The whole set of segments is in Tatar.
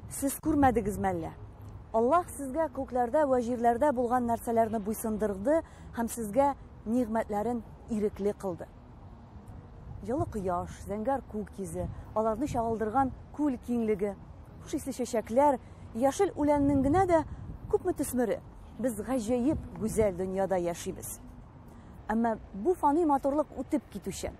Сез күрмәдегез мәллә? Аллаһ сезгә күкләрдә вә җирләрдә булган нәрсәләрне буйсындырды һәм сезгә нигъмәтләрен ирекле кылды. Җылы кояш, зәңгәр күк йөзе, аларны чагылдырган күл киңлеге, хуш исле чәчәкләр, яшел үләннең генә дә күпме төсмере. Без гаҗәеп гүзәл дөньяда яшибез. Әмма бу фани матурлык үтеп китүчән.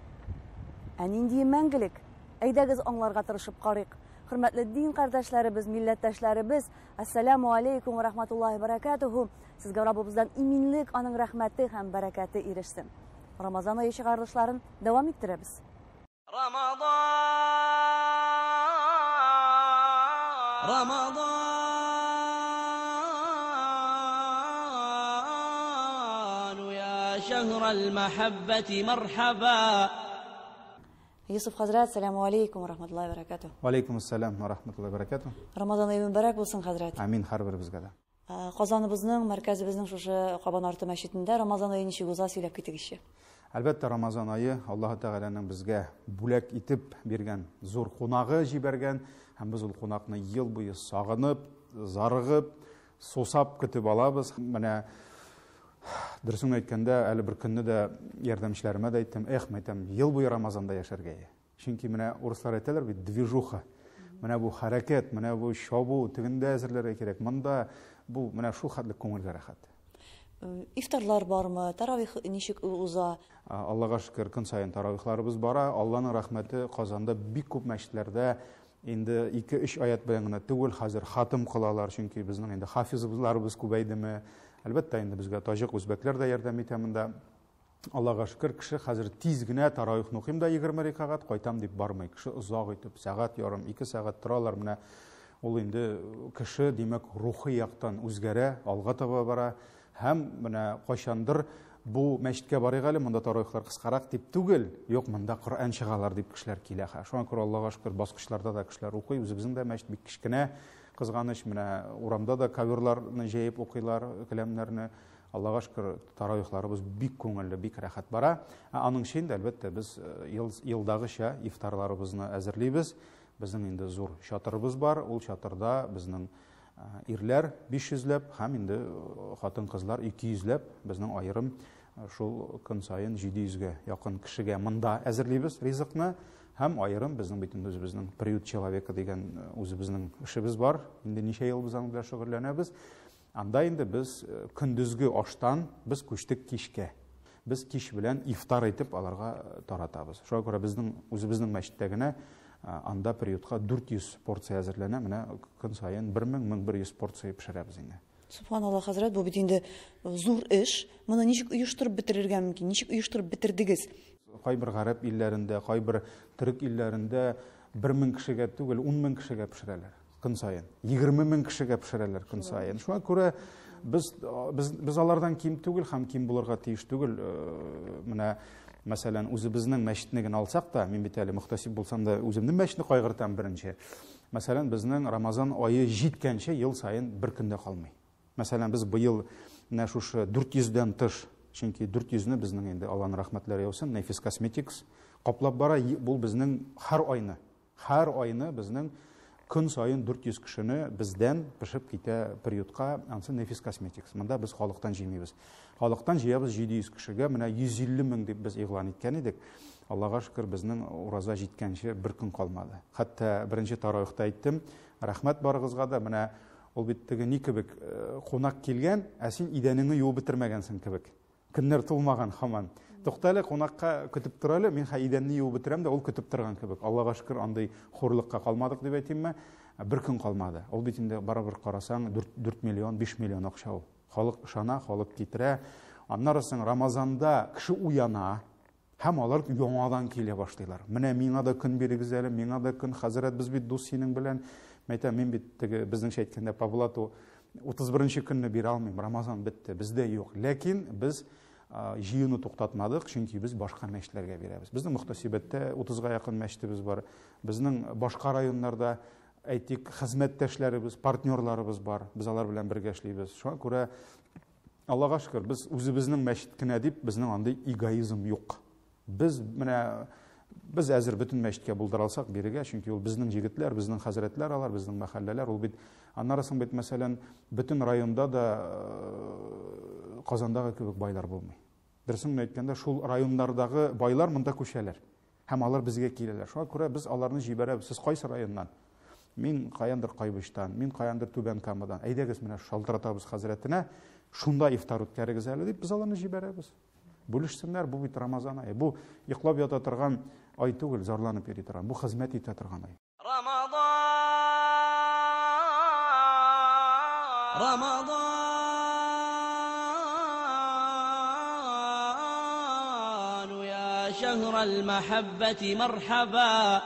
Ә ниндие мәңгелек? Әйдәгез аңларга тырышып карыйк. Хөрмәтле дин кардәшләребез, милләттәшләребез, әссәламу алейкум ва рахматуллаһи баракатуху. Сезгә Раббыбыздан иминлек, аның рәхмәте һәм бәрәкәте ирешсен. Рамазан ае чыгарылышларын дәвам иттерәбез. Рамазан, Рамазан يا شهر المحبة مرحبا. Юсуф хәзрәт, сәламу алейкум ва рахматуллаһи ва баракатуһ. Ва алейкум ассалам ва рахматуллаһи ва баракатуһ. Рамазан ае мөбарәк булсын, хәзрәт. Амин һәрберебезгә дә. Казаныбызның, мәркәзебезнең шушы Кабан арты мәчетендә Рамазан ае ничек уза, сөйләп китегезче. Әлбәттә, Рамазан ае Аллаһы Тәгаләнең безгә бүләк итеп биргән зур кунагы җибәргән, һәм без ул кунакны ел буе сагынып, зарыгып, сусап көтеп алабыз. Менә дөресен әйткәндә, әле бер көнне дә ярдәмчеләремә дә әйттем, эх, мәйтәм, ел буе Рамазанда яшәргә. Чөнки менә урыслар әйтәләр бит, движуха. Менә бу хәрәкәт, менә бу чабу, тегендә әзерләргә кирәк, монда бу менә шул хәтле күңелгә рәхәт. Ифтарлар бармы? Таравих ничек уза? Аллага шөкер, көн саен таравихларыбыз бара. Алланың рәхмәте, Казанда бик күп мәчетләрдә инде 2-3 аят белән генә түгел, хәзер хатым кылалар, чөнки безнең инде хафизларыбыз күбәйдеме. Әлбәттә, инде безгә таҗик, үзбәкләр дә ярдәм итә монда. Аллага шөкер, кеше хәзер тиз генә таравих укыйм да 20 рәкәгать кайтам дип бармый. Кеше озак итеп, сәгать ярым, 2 сәгать торалар. Менә ул инде кеше, димәк, рухи яктан үзгәрә, алга таба бара. Һәм менә кайчандыр бу мәчеткә барыйк әле, монда таравихлар кыскарак дип түгел, юк, монда Коръән чыгалар дип кешеләр килә. Шуңа күрә Аллага шөкер, баскычларда да кешеләр укый. Үзебезнең дә мәчет бик кечкенә, кызганыч, менә урамда да коверларны җәеп укыйлар, келәмнәрне. Аллага шөкер, таравихларыбыз бик күңелле, бик рәхәт бара. Ә аның өчен дә, әлбәттә, без елдагыча ифтарларыбызны әзерлибез. Безнең инде зур чатырыбыз бар. Ул чатырда безнең ирләр 500ләп һәм инде хатын-кызлар 200ләп, безнең аерым шул көн саен 700гә якын кешегә монда әзерлибез ризыкны. Һәм аерым безнең бит инде үзебезнең приют человека дигән үзебезнең эшебез бар. Инде ничә ел без аның белән шөгыльләнәбез. Анда инде без көндезге аштан без күчтек кичкә. Без кич белән ифтар итеп аларга таратабыз. Шуңа күрә безнең үзебезнең мәчеттә генә анда приютка 400 порция әзерләнә. Менә көн саен 1000-1100 порция пешерәбез инде. Субханаллах, хәзрәт, бу бит инде зур эш. Моны ничек оештырып бетерергә мөмкин? Ничек оештырып бетердегез? Кайбер гарәп илләрендә, кайбер төрек илләрендә 1000 кешегә түгел, 10000 кешегә пешерәләр көн саен. 20000 кешегә пешерәләр көн саен. Шуңа күрә без алардан ким түгел һәм ким булырга тиеш түгел. Менә мәсәлән, үзебезнең мәчетне генә алсак та, мин бит әле мөхтәсиб булсам да үземнең мәчетне кайгыртам беренче. Мәсәлән, безнең Рамазан ае җиткәнче ел саен бер көндә калмый. Мәсәлән, без быел менә шушы 400дән тыш, чөнки 400-не безнең инде Аллаһның рәхмәтләре яусын, Нәфис Косметикс каплап бара. Бу безнең һәр айны, һәр айны безнең көн саен 400 кешене бездән пешеп китә приютка, ансы Нәфис Косметикс. Монда без халыктан җыймыйбыз. Халыктан җыябыз 700 кешегә, менә 150 мең дип без игълан иткән идек. Аллаһка шөкер, безнең ураза җиткәнче бер көн калмады. Хәтта беренче таравихта әйттем, рәхмәт барыгызга да, менә ул бит теге ни кебек, кунак килгән, ә син идәнеңне юып бетермәгәнсең кебек. Көннәр тулмаган һаман. Тукта әле, кунакка көтеп тор әле, мин хә идәнне юып бетерәм дә, ул көтеп торган кебек. Аллаһка шөкер, андый хурлыкка калмадык дип әйтимме? Бер көн калмады. Ул бит инде барыбер карасаң, 4 миллион, 5 миллион акча ул. Халык ышана, халык китерә. Аннары соң Рамазанда кеше уяна һәм алар яңадан килә башлыйлар. Менә миңа да көн бирегез әле, миңа да көн, хәзрәт, без бит дус синең белән. Мәйтәм, мин бит теге безнеңчә әйткәндә по блату 31 көнне бирә алмыйм, Рамазан бетте, бездә юк. Ләкин без җыюны туктатмадык, чөнки без башка мәчетләргә бирәбез. Безнең мөхтәсибәттә 30га якын мәчетебез бар. Безнең башка районнарда, әйтик, хезмәттәшләребез, партнерларыбыз бар. Без алар белән бергә эшлибез. Шуңа күрә Аллаһка шөкер, без үзебезнең мәчет кенә дип, безнең андый эгоизм юк. Без менә Без әзер бөтен мәчеткә булдыра алсак бирергә, чөнки ул безнең җегетләр, безнең хәзрәтләр алар, безнең мәхәлләләр. Ул бит аннары соң бит, мәсәлән, бөтен районда да Казандагы кебек байлар булмый. Дөресен генә әйткәндә, шул районнардагы байлар монда күчәләр. Һәм алар безгә киләләр. Шуңа күрә без аларны җибәрәбез. Сез кайсы районнан? Мин каяндыр Кайбычтан, мин каяндыр Түбән Камадан. Әйдәгез, менә шалтыратабыз хәзрәтенә, шунда ифтар үткәрегез әле дип без аларны җибәрәбез. Бүлешсеннәр, бу бит Рамазан ае. Бу йоклап ята торган ай түгел, зарланып йөри торган. Бу хезмәт итә торган ай. Рамазан, Рамазан, я шәһр аль-мәхәббәти мархаба.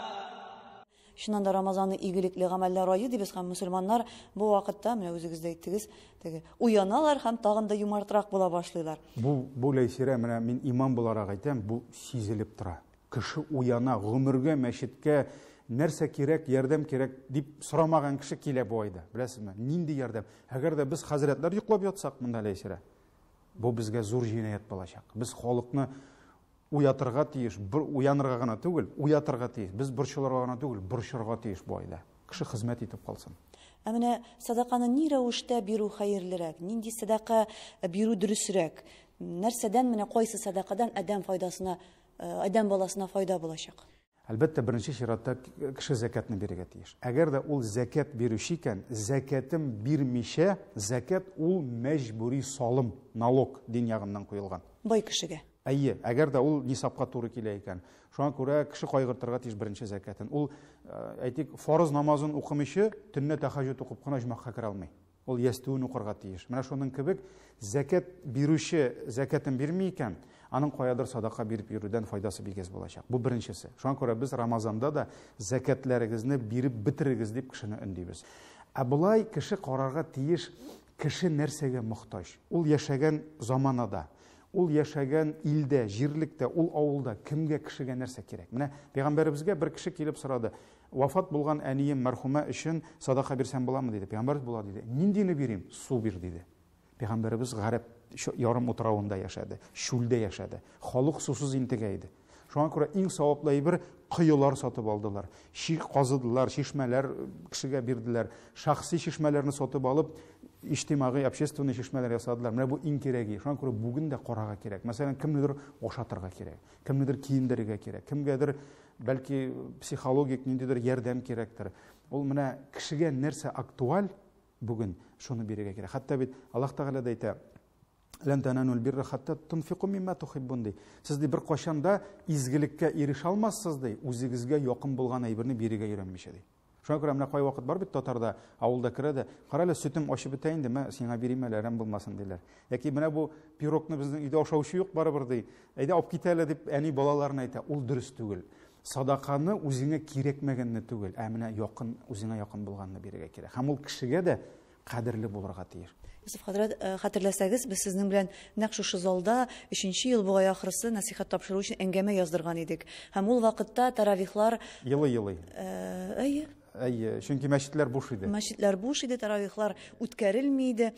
Чыннан да Рамазанны игелекле гамәлләр ае дибез һәм мөселманнар бу вакытта, менә үзегез дә әйттегез, теге уяналар һәм тагын да юмартрак була башлыйлар. Бу Ләйсирә, менә мин имам буларак әйтәм, бу сизелеп тора. Кеше уяна, гомергә мәчеткә нәрсә кирәк, ярдәм кирәк дип сорамаган кеше килә бу айда. Беләсезме? Нинди ярдәм? Әгәр дә без хәзрәтләр йоклап ятсак монда, Ләйсирә, бу безгә зур җинаять булачак. Без халыкны уятырга тиеш, бер уянырга гына түгел, уятырга тиеш. Без борчылырга гына түгел, борчырга тиеш бу айда. Кеше хезмәт итеп калсын. Ә менә садаканы ни рәвештә бирү хәерлерәк? Нинди садака бирү дөресрәк? Нәрсәдән менә кайсы садакадан адәм файдасына, адәм баласына файда булачак? Әлбәттә, беренче чиратта кеше зәкятны бирергә тиеш. Әгәр дә ул зәкят бирүче икән, зәкятын бирмичә, зәкят ул мәҗбүри салым, налог дин ягыннан куелган. Бай кешегә. Әйе, әгәр дә ул нисабка туры килә икән. Шуңа күрә кеше кайгыртырга тиеш беренче зәкятын. Ул, әйтик, фарыз намазын укымыйча, төнлә тәһәҗҗүд укып кына җомгага керә алмый. Ул ястүен укырга тиеш. Менә шуның кебек зәкят бирүче зәкятын бирми икән, аның каядыр садака биреп йөрүдән файдасы бик әз булачак. Бу беренчесе. Шуңа күрә без Рамазанда да зәкятләрегезне биреп бетерегез дип кешене өндибез. Ә болай кеше карарга тиеш, кеше нәрсәгә мохтаҗ? Ул яшәгән заманада, ул яшәгән илдә, җирлектә, ул авылда кемгә, кешегә нәрсә кирәк? Менә пәйгамбәребезгә бер кеше килеп сорады. Вафат булган әнием мәрхүмә өчен садака бирсәм буламы диде. Пәйгамбәребез була диде. Ниндине бирим? Су бир диде. Пәйгамбәребез гарәп ярым утравында яшәде, чүлдә яшәде. Халык сусыз интегә иде. Шуңа күрә иң саваплы әйбер коелар сатып алдылар. Шик казыдылар, чишмәләр кешегә бирделәр. Шәхси чишмәләрне сатып алып, иҗтимагый, общественный чишмәләр ясадылар. Менә бу иң кирәге. Шуңа күрә бүген дә карарга кирәк. Мәсәлән, кемнедер ашатырга кирәк, кемнедер киендерергә кирәк, кемгәдер бәлки психологик ниндидер ярдәм кирәктер. Ул менә кешегә нәрсә актуаль бүген, шуны бирергә кирәк. Хәтта бит Аллаһ Тәгалә дә әйтә, Лән тәнәнул бирра хәтта тунфику мимма тухиббун ди. Сез ди бер кайчан да изгелеккә ирешә алмассыз ди, үзегезгә якын булган әйберне бирергә өйрәнмичә ди. Шуңа күрә менә кайвакыт бар бит татарда, авылда керә дә, кара әле сөтем ачып бетә инде, мә сиңа бирим әле, әрәм булмасын диләр. Яки менә бу пирогны безнең өйдә ашаучы юк барыбер ди. Әйдә алып кит әле дип әни балаларына әйтә. Ул дөрес түгел. Садаканы үзеңә кирәкмәгәнне түгел, ә менә якын, үзеңә якын булганны бирергә кирәк. Һәм ул кешегә дә кадерле булырга тиеш. Юсуф хәзрәт, хәтерләсәгез, без сезнең белән нәкъ шушы залда 3 ел бугай ахрысы нәсихәт тапшыру өчен әңгәмә яздырган идек. Һәм ул вакытта таравихлар Елый-елый. Әйе. Әйе, чөнки мәчетләр буш иде. Мәчетләр буш иде, таравихлар үткәрелми иде.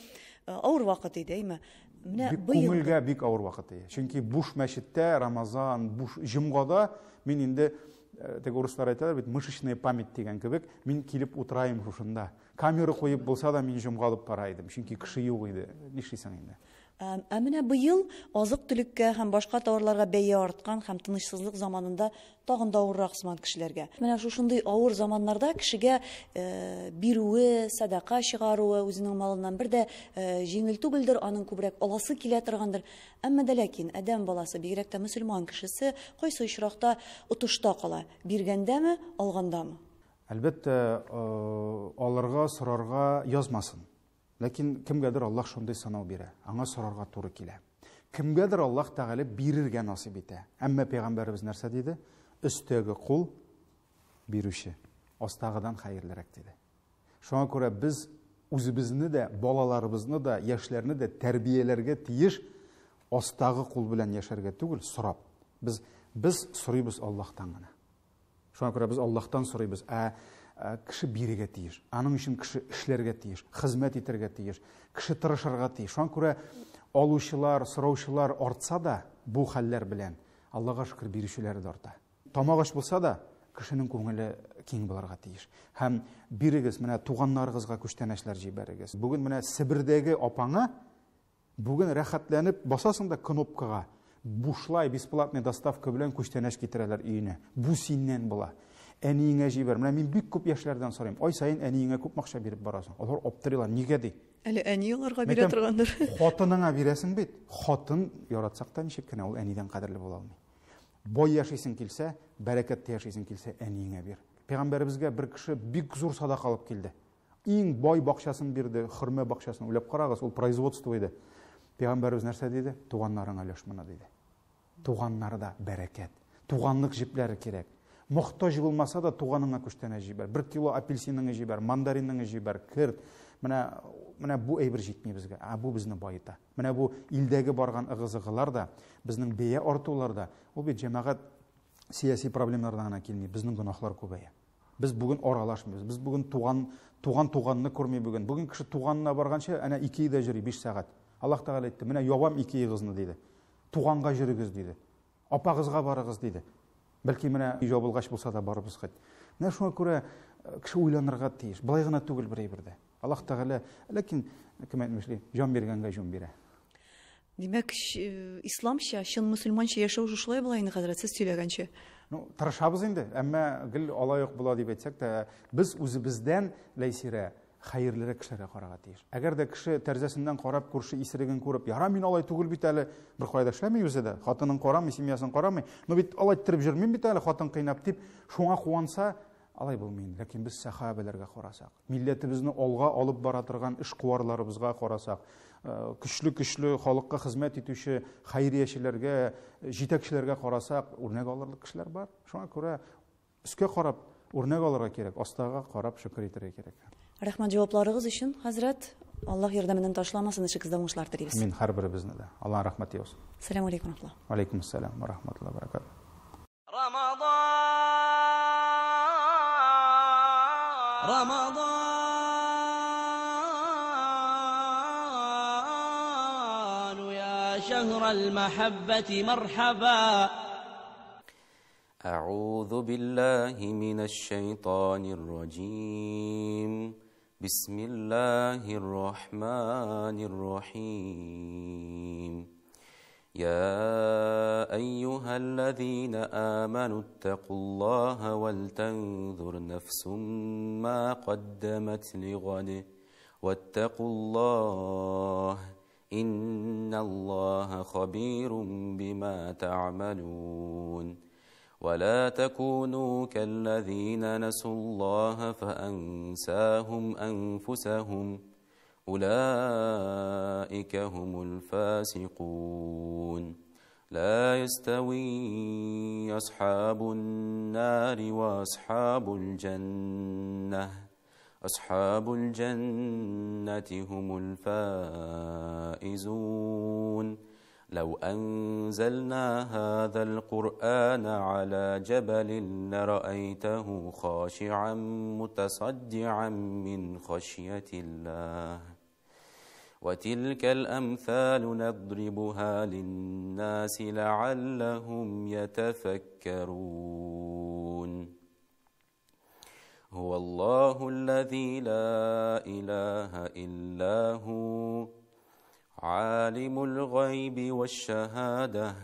Авыр вакыт иде, әйме? Менә Бик быел күңелгә бик авыр вакыт иде. Чөнки буш мәчеттә Рамазан, буш җомгада мин инде, теге урыслар әйтәләр бит, мышечная память дигән кебек, мин килеп утыраем шушында. Камера куеп булса да мин җомга алып бара идем, чөнки кеше юк иде. Нишлисең инде? Ә менә быел азык-төлеккә һәм башка товарларга бәя арткан һәм тынычсызлык заманында тагын да авыррак сыман кешеләргә. Менә шушындый авыр заманнарда кешегә бирүе, садака чыгаруы үзенең малыннан бер дә җиңел түгелдер, аның күбрәк аласы килә торгандыр. Әмма дә ләкин адәм баласы, бигрәк тә мөселман кешесе, кайсы очракта отышта кала? Биргәндәме, алгандамы? Әлбәттә, алырга, сорарга язмасын. Ләкин кемгәдер Аллаһ шундый сынау бирә, аңа сорарга туры килә. Кемгәдер Аллаһ Тәгалә бирергә насыйп итә. Әмма пәйгамбәребез нәрсә диде? Өстәге кул бирүче, астагыдан хәерлерәк диде. Шуңа күрә без үзебезне дә, балаларыбызны да, яшьләрне дә тәрбияләргә тиеш, астагы кул белән яшәргә түгел, сорап. Без сорыйбыз Аллаһтан гына. Шуңа күрә без Аллаһтан сорыйбыз, ә кеше бирергә тиеш. Аның өчен кеше эшләргә тиеш, хезмәт итәргә тиеш, кеше тырышырга тиеш. Шуңа күрә алучылар, сораучылар артса да бу хәлләр белән Аллаһка шөкер бирүчеләр дә арта. тамак ач булса да, кешенең күңеле киң булырга тиеш. Һәм бирегез, менә туганнарыгызга күчтәнәчләр җибәрегез. Бүген менә Себердәге апаңа бүген рәхәтләнеп басасың да кнопкага, бушлай бесплатный доставка белән күчтәнәч китерәләр өенә. Бу синнән була. Әниеңә җибәр. Менә мин бик күп яшьләрдән сорыйм. Ай саен әниеңә күп акча биреп барасың. Алар аптырыйлар. Нигә ди? Әле әни аларга бирә торгандыр. Хатыныңа бирәсең бит. Хатын яратсак та ничек кенә ул әнидән кадерле була алмый. Бай яшисең килсә, бәрәкәттә яшисең килсә, әниеңә бир. Пәйгамбәребезгә бер кеше бик зур садака алып килде. Иң бай бакчасын бирде, хөрмә бакчасын. Уйлап карагыз, ул производство иде. Пәйгамбәребез нәрсә диде? Туганнарыңа өләш моны диде. Туганнарда бәрәкәт, туганлык җепләре кирәк. Мохтаҗ булмаса да туганыңа күчтәнәч җибәр. Бер кило апельсиныңны җибәр, мандариныңны җибәр, керт. Менә бу әйбер җитми безгә. Ә бу безне баета. Менә бу илдәге барган ыгы-зыгылар да, безнең бәя артулар да, ул бит җәмәгать сияси проблемалардан гына килми, безнең гөнаһлар күбәя. Без бүген аралашмыйбыз. Без бүген туган, туган туганны күрми бүген. Бүген кеше туганына барганча әнә ике өйдә йөри 5 сәгать. Аллаһ Тәгалә әйтте, менә ябам ике өегезне диде. Туганга йөрегез диде. Апагызга барыгыз диде. Бәлки менә өй ябылгач булса да барыбыз кайт. Менә шуңа күрә кеше уйланырга тиеш. Былай гына түгел бер әйбердә. Аллаһ Тәгалә, ләкин кем әйтмешли, җан биргәнгә җон бирә. Димәк, исламча, чын мөселманча яшәү шушылай була инде, хәзрәт, сез сөйләгәнчә. Ну, тырышабыз инде, әмма гел алай ук була дип әйтсәк тә, без үзебездән, Ләйсирә, хәерлерәк кешеләргә карарга тиеш. Әгәр дә кеше тәрәзәсеннән карап, күрше исереген күреп, яра мин алай түгел бит әле, бер кая да эшләми үзе дә, хатынын карамый, семьясын карамый, но бит алай иттереп йөрмим бит әле, хатын кыйнап дип, шуңа куанса, алай булмый инде. Ләкин без сәхабәләргә карасак, милләтебезне алга алып бара торган эшкуарларыбызга карасак, көчле-көчле халыкка хезмәт итүче хәйриячеләргә, җитәкчеләргә карасак, үрнәк алырлык кешеләр бар. Шуңа күрә өскә карап үрнәк алырга кирәк, астага карап шөкер итәргә кирәк. Рәхмәт җавапларыгыз өчен, хәзрәт. Аллаһ ярдәменнән ташламасын, эшегездә уңышлар телибез. Мин һәрберебезне дә. Аллаһ рәхмәте яусын. Сәлам алейкум рахматуллаһ. Алейкум ассалам ва рахматуллаһи ва баракатуһ. Рамазан, Рамазан, я шахр ал-махаббати мархаба. أعوذ بالله من الشيطان الرجيم. بسم الله الرحمن الرحيم. يا أيها الذين آمنوا اتقوا الله ولتنظر نفس ما قدمت لغد واتقوا الله إن الله خبير بما تعملون. ولا تكونوا كالذين نسوا الله فأنساهم أنفسهم أولئك هم الفاسقون. لا يستوي أصحاب النار وأصحاب الجنة أصحاب الجنة هم الفائزون. لو أنزلنا هذا القرآن على جبل لرأيته خاشعا متصدعا من خشية الله. وتلك الأمثال نضربها للناس لعلهم يتفكرون. هو الله الذي لا إله إلا هو عالم الغيب والشهادة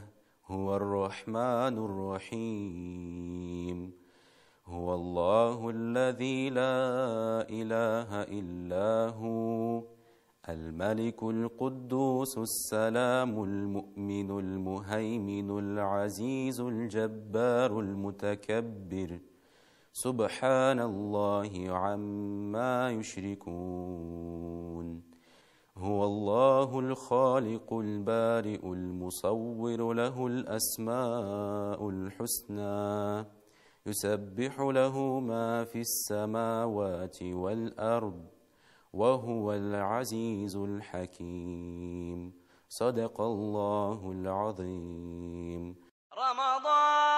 هو الرحمن الرحيم. هو الله الذي لا إله إلا هو الملك القدوس السلام المؤمن المهيمن العزيز الجبار المتكبر سبحان الله عما يشركون. هو الله الخالق البارئ المصور له الأسماء الحسنى يسبح له ما في السماوات والأرض وهو العزيز الحكيم. صدق الله العظيم. رمضان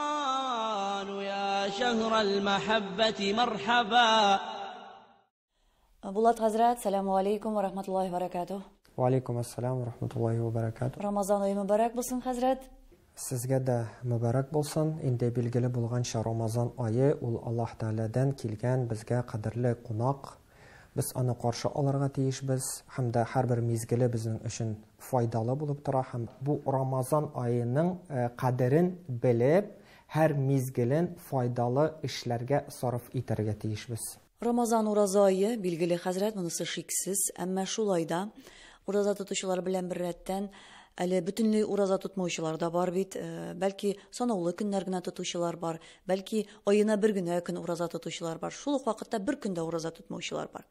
رمضان يا شهر المحبة مرحبا. Булат хәзрәт, сәламу алейкум ва рахматуллахи ва баракатуh. Ва алейкум ассалам ва рахматуллахи ва баракатуh. Рамазан ае мөбарәк булсын, хәзрәт. Сезгә дә мөбарәк булсын. Инде билгеле булганча, Рамазан ае ул Аллаһ Тәгаләдән килгән безгә кадерле кунак. Без аны каршы алырга тиешбез һәм дә һәрбер мизгеле безнең өчен файдалы булып тора һәм бу Рамазан аеның кадерен белеп, һәр мизгелен файдалы эшләргә сарыф итәргә тиешбез. Рамазан ураза ае, билгеле, хәзрәт, монысы шиксез, әмма шулай да ураза тотучылар белән беррәттән әле бөтенләй ураза тотмаучылар да бар бит. Бәлки санаулы көннәр генә тотучылар бар, бәлки аена бер генә көн ураза тотучылар бар. Шул ук вакытта бер көн дә ураза тотмаучылар бар.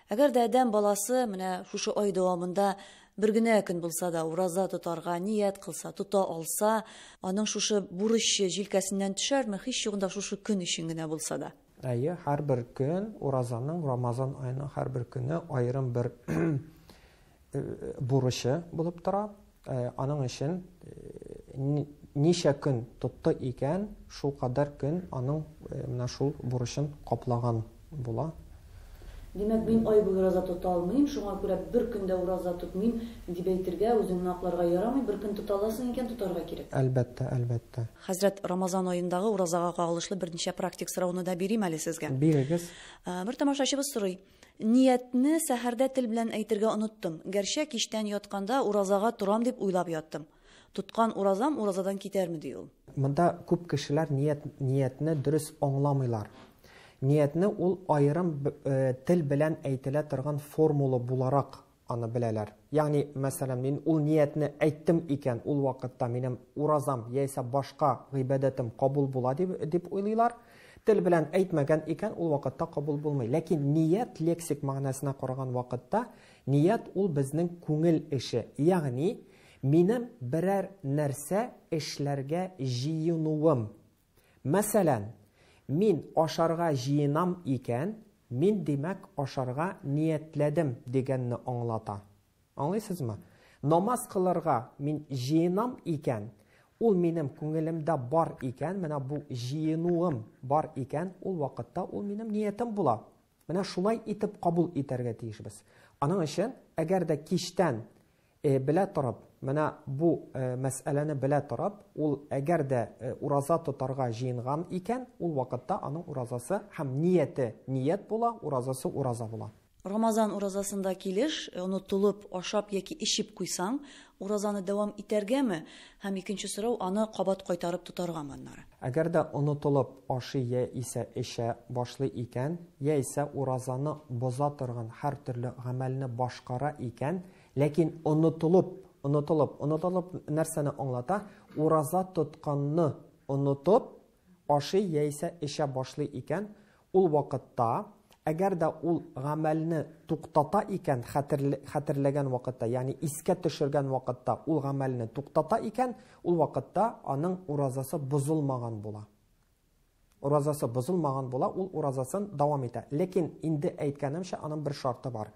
Әгәр дә адәм баласы менә шушы ай дәвамында бер генә көн булса да ураза тотарга ният кылса, тота алса, аның шушы бурычы җилкәсеннән төшәрме, һич югында шушы көн өчен генә булса да? Әйе, һәрбер көн уразаның, Рамазан аеның һәрбер көне аерым бер бурычы булып тора. Аның өчен ничә көн тотты икән, шул кадәр көн аның менә шул бурычын каплаган була. Димәк, мин ай буе ураза тота алмыйм, шуңа күрә бер көн дә ураза тотмыйм дип әйтергә, үзеңне акларга ярамый, бер көн тота аласың икән, тотарга кирәк. Әлбәттә, әлбәттә. Хәзрәт, Рамазан аендагы уразага кагылышлы берничә практик сорауны да бирим әле сезгә. Бирегез. Бер тамашачыбыз сорый. Ниятне сәхәрдә тел белән әйтергә оныттым. Гәрчә кичтән ятканда уразага торам дип уйлап яттым. Тоткан уразам уразадан китәрме, ди ул. Монда күп кешеләр ниятне дөрес аңламыйлар. Ниятне ул аерым тел белән әйтелә торган формула буларак аны беләләр. Ягъни, мәсәлән, мин ул ниятне әйттем икән, ул вакытта минем уразам яисә башка гыйбадәтем кабул була дип уйлыйлар. Тел белән әйтмәгән икән, ул вакытта кабул булмый. Ләкин ният лексик мәгънәсенә караган вакытта ният ул безнең күңел эше. Ягъни, минем берәр нәрсә эшләргә җыенуым. Мәсәлән, мин ашарга җыенам икән, мин димәк ашарга ниятләдем дигәнне аңлата. Аңлыйсызмы? Намаз кылырга мин җыенам икән, ул минем күңелемдә бар икән, менә бу җыенуым бар икән, ул вакытта ул минем ниятем була. Менә шулай итеп кабул итәргә тиешбез. Аның өчен, әгәр дә кичтән белә торып, менә бу мәсьәләне белә торып, ул әгәр дә ураза тотарга җыенган икән, ул вакытта аның уразасы һәм нияте ният була, уразасы ураза була. Рамазан уразасында килеш, онытылып, ашап яки эчеп куйсаң, уразаны дәвам итәргәме? Һәм икенче сорау, аны кабат кайтарып тотаргамы аннары? Әгәр дә онытылып ашый яисә эчә башлый икән, яисә уразаны боза торган һәр төрле гамәлне башкара икән, ләкин онытылып нәрсәне аңлата? Ураза тотканны онытып, ашый яисә эчә башлый икән, ул вакытта әгәр дә ул гамәлне туктата икән, хәтерләгән вакытта, ягъни искә төшергән вакытта ул гамәлне туктата икән, ул вакытта аның уразасы бозылмаган була. Уразасы бозылмаган була, ул уразасын дәвам итә. Ләкин инде әйткәнемчә, аның бер шарты бар.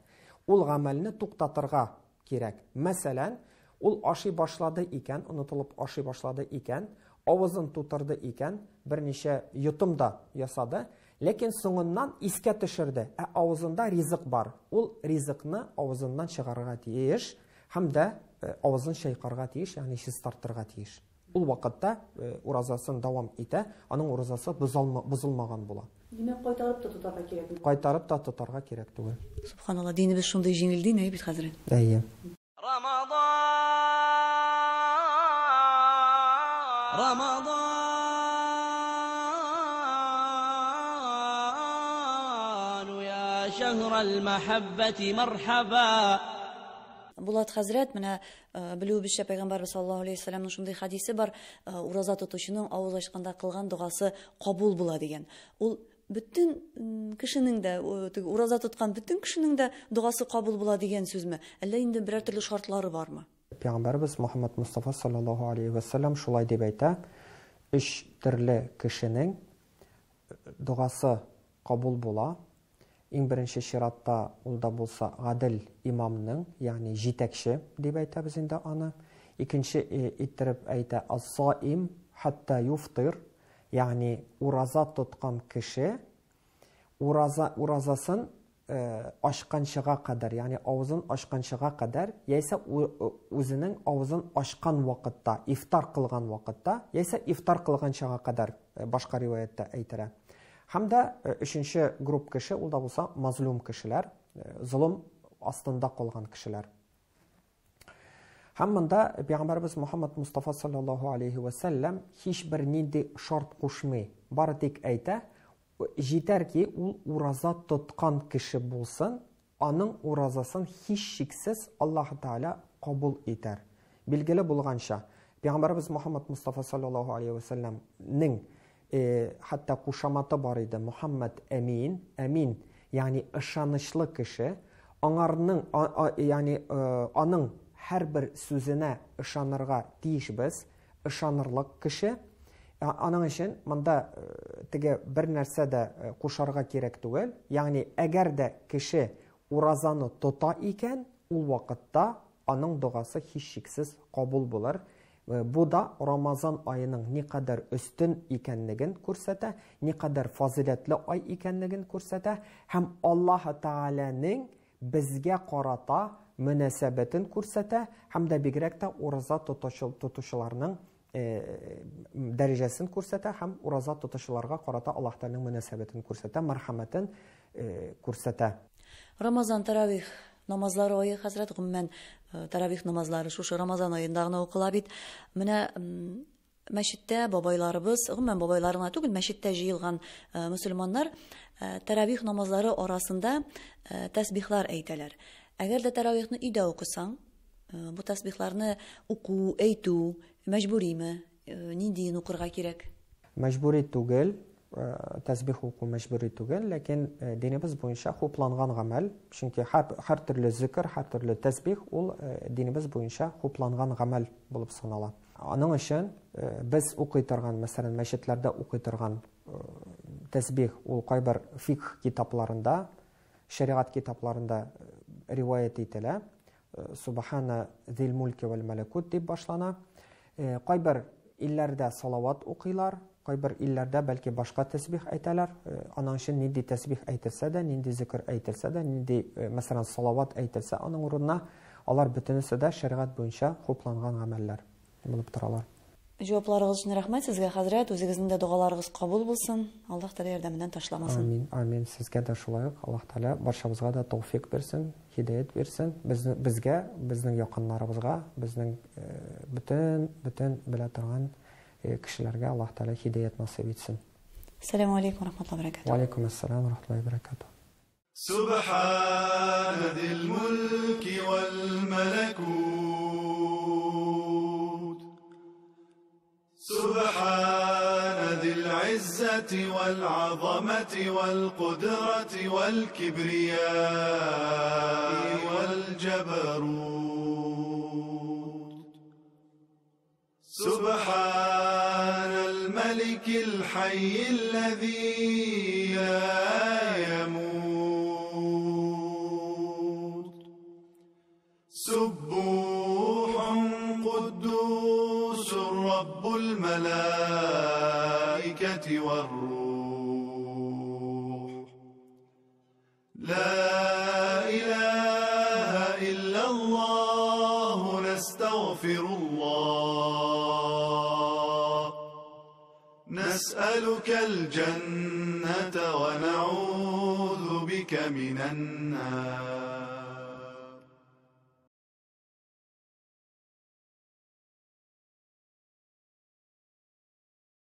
Ул гамәлне туктатырга кирәк. Мәсәлән, ул ашый башлады икән, онытылып ашый башлады икән, авызын тутырды икән, берничә йотым да ясады, ләкин соңыннан искә төшерде, ә авызында ризык бар. Ул ризыкны авызыннан чыгарырга тиеш һәм дә авызын чайкарга тиеш, ягъни чистартырга тиеш. Ул вакытта уразасын дәвам итә, аның уразасы бозылмаган була. Димәк, кайтарып та тотарга кирәк түгел. Кайтарып та тотарга кирәк түгел. Субханалла, динебез шундый җиңел дин, әй бит хәзрәт. Әйе. Рамазан, Рамазан, я шәһр ал-мәхәббәти мархаба. Булат хәзрәт, менә белүебезчә, Пәйгамбәрбез саллаллаһу алейһи ва сәлләмнең шундый хадисе бар, ураза тотучының авыз ачканда кылган догасы кабул була дигән. Ул бөтен кешенең дә, теге ураза тоткан бөтен кешенең дә догасы кабул була дигән сүзме? Әллә инде берәр төрле шартлары бармы? Пәйгамбәрбез Мухаммад Мустафа саллаллаһу алейһи ва сәлләм шулай дип әйтә: өч төрле кешенең догасы кабул була. Иң беренче чиратта ул да булса гадел имамның, ягъни җитәкче дип әйтәбез инде аны. Икенче иттереп әйтә ас-саим хатта юфтир, ягъни ураза тоткан кеше уразасын ачканчыга кадәр, ягъни авызын ачканчыга кадәр, яисә үзенең авызын ачкан вакытта, ифтар кылган вакытта, яисә ифтар кылганчыга кадәр башка риваятьтә әйтелә. Һәм дә өченче групп кеше, ул да булса мазлум кешеләр, золым астында калган кешеләр. Һәм монда Пәйгамбәребез Мухаммад Мустафа саллаллаһу алейхи ва сәлләм һичбер нинди шарт кушмый. Бары тик әйтә, җитәр ки, ул ураза тоткан кеше булсын, аның уразасын һичшиксез Аллаһ Тәгалә кабул итәр. Билгеле булганча, Пәйгамбәребез Мухаммад Мустафа саллаллаһу алейхи ва сәлләмнең хәтта кушаматы бар иде, Мухаммад Әмин, Әмин, ягъни ышанычлы кеше, аңарның, ягъни аның һәрбер сүзенә ышанырга тиешбез, ышанырлык кеше. Аның өчен монда теге бер нәрсә дә кушарга кирәк түгел. Ягъни, әгәр дә кеше уразаны тота икән, ул вакытта аның догасы һичшиксез кабул булыр. Бу да Рамазан аеның никадәр өстен икәнлеген күрсәтә, никадәр фазыйләтле ай икәнлеген күрсәтә һәм Аллаһ Тәгаләнең безгә карата мөнәсәбәтен күрсәтә һәм дә бигрәк тә ураза тотучыларның дәрәҗәсен күрсәтә һәм ураза тотучыларга карата Аллаһ Тәгаләнең мөнәсәбәтен күрсәтә, мәрхәмәтен күрсәтә. Рамазан таравих намазлары ае, хәзрәт, гомумән таравих намазлары шушы Рамазан аенда гына укыла бит. Менә мәчеттә бабайларыбыз, гомумән бабайлар гына түгел, мәчеттә җыелган мөселманнар таравих намазлары арасында тәсбихлар әйтәләр. Әгәр дә таравихны өйдә укысаң, бу тәсбихларны уку, әйтү мәҗбүриме? Ниндиен укырга кирәк? Мәҗбүри түгел, тәсбих уку мәҗбүри түгел, ләкин динебез буенча хупланган гамәл, чөнки һәр төрле зикр, һәр төрле тәсбих ул динебез буенча хупланган гамәл булып санала. Аның өчен без укый торган, мәсәлән, мәчетләрдә укый торган тәсбих ул кайбер фикх китапларында, шәригать китапларында риваять ителә. Субхана зил мульки вәл мәләкут дип башлана. Кайбер илләрдә салават укыйлар, кайбер илләрдә бәлки башка тәсбих әйтәләр. Аның өчен нинди тәсбих әйтелсә дә, нинди зикр әйтелсә дә, нинди, мәсәлән, салават әйтелсә, аның урынына алар бөтенесе дә шәригать буенча хупланган гамәлләр булып торалар. Җавапларыгыз өчен рәхмәт сезгә, хәзрәт. Үзегезнең дә догаларыгыз кабул булсын. Аллаһ Тәгалә ярдәменнән ташламасын. Амин, амин. Сезгә дә шулай ук Аллаһ Тәгалә барчабызга да тәүфик бирсен, һидаят бирсен. Безгә, безнең якыннарыбызга, безнең бөтен белә торган кешеләргә Аллаһ Тәгалә һидаят насыйп итсен. Ассаламу алейкум ва рахматуллаһи ва баракатуһ. Ва алейкум ассалам ва рахматуллаһи ва баракатуһ. Субхана зил мульки вал малакут. سبحان ذي العزة والعظمة والقدرة والكبرياء والجبروت. سبحان الملك الحي الذي لا يموت. سبوح قدوس رب الملائكة والروح. لا إله إلا الله نستغفر الله. نسألك الجنة ونعوذ بك من النار.